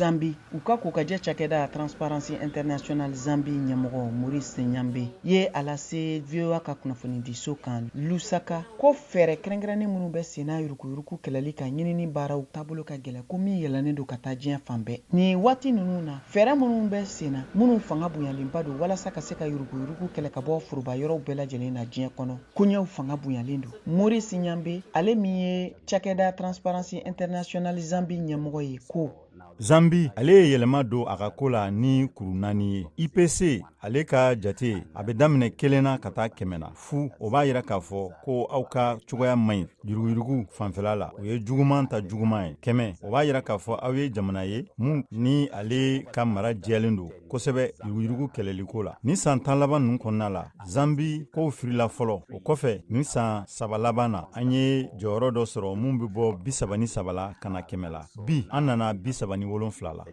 Zambi, u ka kokajɛ cakɛda Transparency International Zambi ɲɛmɔgɔ Maurice Nyambe ye a lase VOA ka kunnafonidiso kan Lusaka, ko fɛɛrɛ kɛrɛnkɛrɛnnen minnu bɛ senna yuruguyurugu kɛlɛli ka ɲinini baaraw taabolo ka gɛlɛn, ko min yɛlɛnnen don ka taa diɲɛ fan bɛɛ. Nin waati ninnu na, fɛɛrɛ minnu bɛ senna minnu fanga bonyalenba don walasa ka se ka yuruguyurugu kɛlɛ ka bɔ foroba yɔrɔw bɛɛ lajɛlen na diɲɛ kɔnɔ, koɲɛw fanga bonyalen don. Maurice Nyambe, ale min ye cakɛda Transparency International Zambi ɲɛmɔgɔ ye, ko Zambi ale ye yɛlɛma don a ka ko la ni kuru 4 ye. IPC ale ka jate a bɛ daminɛ 1 na ka taa 100 na fu. O b'a yira k'a fɔ ko aw ka cogoya man ɲi yuruguyurugu fanfɛla la, o ye juguman ta juguman ye. 100, o b'a yira k'a fɔ aw ye jamana ye mun ni ale ka mara jɛlen don kosɛbɛ yuruguyurugu kɛlɛliko la. Ni san 10 laban ninnu kɔnɔna la, Zambi kow firila fɔlɔ. O kɔfɛ, ni san 3 laban na, an ye jɔyɔrɔ dɔ sɔrɔ mun bɛ bɔ 33 la ka na 100 la. Bi an nana 37 la.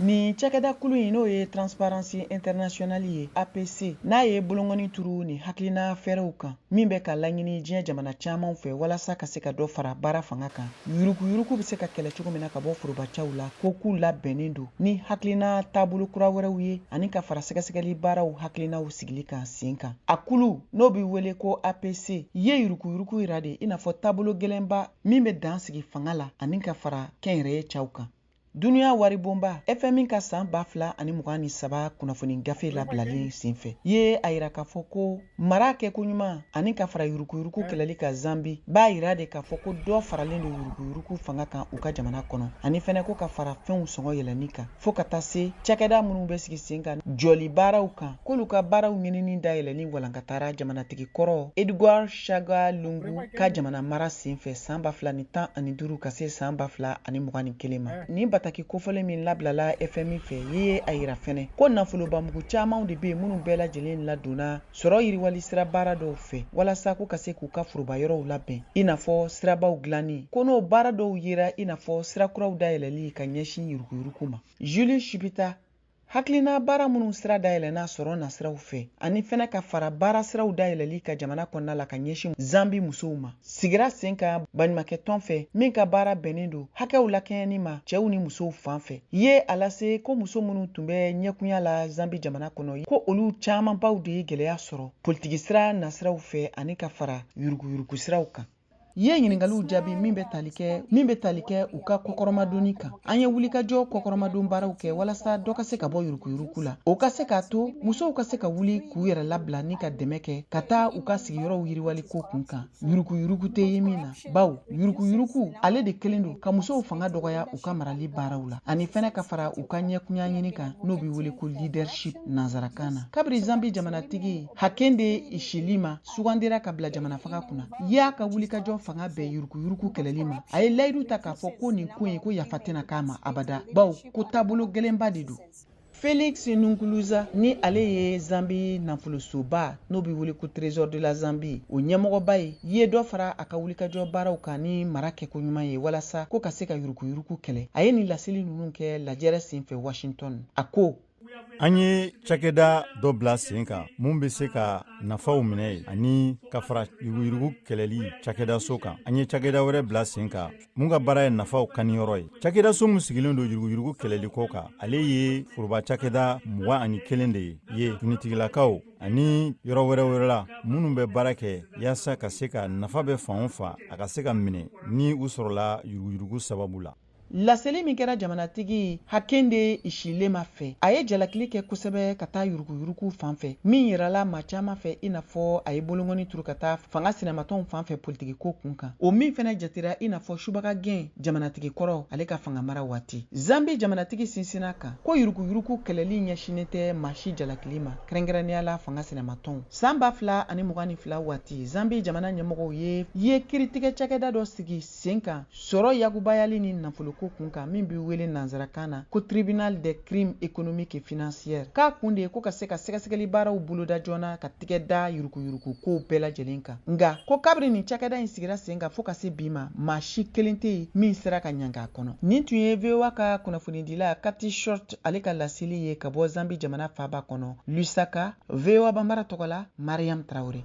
Nin cakɛda kulu in, n'o ye Transparency International ye, APC, n'a ye bolonkɔni turu ni hakilina fɛɛrɛw kan min bɛ ka laɲini diɲɛ jamana caman fɛ walasa ka se ka dɔ fara baara fanga kan, yuruguyurugu bɛ se ka kɛlɛ cogo min na ka bɔ forobacaw la, ko k'u labɛnnen don ni hakilina taabolo kura wɛrɛw ye ani ka fara sɛgɛsɛgɛli baaraw hakilinaw sigili kan sen kan. A kulu, n'o bɛ wele ko APC, ye yuruguyurugu yira de i n'a fɔ taabolo gɛlɛnba min bɛ dan sigi fanga la ani ka fara kɛnyɛrɛye caw kan. Duniya waribonba FMI ka san 2023 kunnafoni gafe labilalen senfɛ ye a yira k'a fɔ ko mara kɛko ɲuman ani ka fara yuruguyurugu kɛlɛli ka Zambi b'a yira de k'a fɔ ko dɔ faralen don yuruguyurugu fanga kan u ka jamana kɔnɔ, ani fɛnɛ ko ka fara fɛnw sɔngɔ yɛlɛnni kan, fo ka taa se cakɛda minnu bɛ sigi sen kan jɔli baaraw kan, k'olu ka baaraw ɲinini dayɛlɛnni walankatara jamanatigi kɔrɔ Edgar Chagwa Lungu ka jamana mara senfɛ san 2015 ka se san 2021 ma. Nin bataki kofɔlen min labilala FMI fɛ ye a yira fɛnɛ ko nafolobamugu camanw de bɛ yen minnu bɛɛ lajɛlen ladonna sɔrɔ yiriwali sira baara dɔw fɛ walasa ko ka se k'u ka foroba yɔrɔw labɛn, i n'a fɔ sirabaw dilanni, ko n'o baara dɔw yera i n'a fɔ sira kuraw dayɛlɛli ka ɲɛsin yuruguyurugu ma. Julie Chibita, hakilina baara minnu sira dayɛlɛnna sɔrɔ nasiraw fɛ ani fɛnɛ ka fara baara siraw dayɛlɛli ka jamana kɔnɔna la ka ɲɛsin Zambi musow ma, sigira sen kan baɲumankɛ tɔn fɛ min ka baara bɛnnen don hakɛw lakɛɲɛni ma cɛw ni musow fan fɛ, ye a lase ko muso minnu tun bɛ ɲɛkunya la Zambi jamana kɔnɔ, ko olu camanbaw de ye gɛlɛya sɔrɔ politiki sira nasiraw fɛ ani ka fara yuruguyurugu siraw kan. Ye ɲininkaliw jaabi min bɛ tali kɛ u ka kɔkɔrɔmadonni kan. An ye wulikajɔ kɔkɔrɔmadon baaraw kɛ walasa dɔ ka se ka bɔ yuruguyurugu la, o ka se k'a to musow ka se ka wuli k'u yɛrɛ labila ni ka dɛmɛ kɛ ka taa u ka sigiyɔrɔw yiriwali ko kun kan, yuruguyurugu tɛ ye min na, bawo yuruguyurugu ale de kelen don ka musow fanga dɔgɔya u ka marali baaraw la, ani fɛnɛ ka fara u ka ɲɛkunya ɲini kan, n'o bɛ wele ko leadership nanzarakan na. Kabiri Zambi jamanatigi Hakainde Hichilema sugandira ka bila jamana fanga kunna, y'a ka wulikajɔ fanga bɛɛ yuruguyurugu kɛlɛli ma, a ye layidu ta k'a fɔ ko nin ko in, ko yafa tɛna k'a ma abada, bawo ko taabolo gɛlɛnba de don. Felix Nkuluza, ni ale ye Zambi nafolosoba n'o bɛ wele ko Trésor de la Zambie o ɲɛmɔgɔba ye, ye dɔ fara a ka wulikajɔ baaraw kan ni mara kɛko ɲuman ye walasa ko ka se ka yuruguyurugu kɛlɛ. A ye nin laseli ninnu kɛ lajɛrɛ senfɛ Washington. A ko: An ye cakɛda dɔ bila sen kan mun bɛ se ka nafaw minɛ ye ani ka fara yuruguyurugu kɛlɛli cakɛdaso kan. An ye cakɛda wɛrɛ bila sen kan mun ka baara ye nafaw kaniyɔrɔ ye. Cakɛdaso min sigilen don yuruguyurugu kɛlɛliko kan, ale ye foroba cakɛda 21 de ye finitigilakaw ani yɔrɔ wɛrɛ wɛrɛ la minnu bɛ baara kɛ yaasa ka se ka nafa bɛ fan o fan, a ka se ka minɛ ni u sɔrɔla yuruguyurugu sababu la. Laseli min kɛra jamanatigi Hakainde Hichilema fɛ, a ye jalakili kɛ kosɛbɛ ka taa yuruguyurugu fan fɛ, min yirala maa caman fɛ i n'a fɔ a ye bolonkɔni turu ka taa fanga sinamatɔnw fan fɛ politikiko kun kan, o min fɛnɛ jatera i n'a fɔ subaga gɛn jamanatigi kɔrɔ ale ka fanga mara waati. Zambi jamanatigi sinsinna kan ko yuruguyurugu kɛlɛli ɲɛsinnen tɛ maa si jalakili ma, kɛrɛnkɛrɛnnenya la fanga sinamatɔnw. San 2022 waati, Zambi jamana ɲɛmɔgɔw ye kiiritigɛ cakɛda dɔ sigi sen kan sɔrɔ yakubayali ni nafoloko kun kan, min bɛ wele nanzarakan na ko Tribunal des crimes économiques et financiers, k'a kun de ye ko ka se ka sɛgɛsɛgɛli baaraw boloda joona ka tigɛ da yuruguyurugu kow bɛɛ lajɛlen kan. Nka ko kabiri nin cakɛda in sigira sen kan fo ka se bi ma, maa si kelen tɛ yen min sera ka ɲanga a kɔnɔ. Nin tun ye VOA ka kunnafonidila Kati Short ale ka laseli ye ka bɔ Zambi jamana faaba kɔnɔ Lusaka. VOA Banbara tɔgɔ la, Mariam Traore.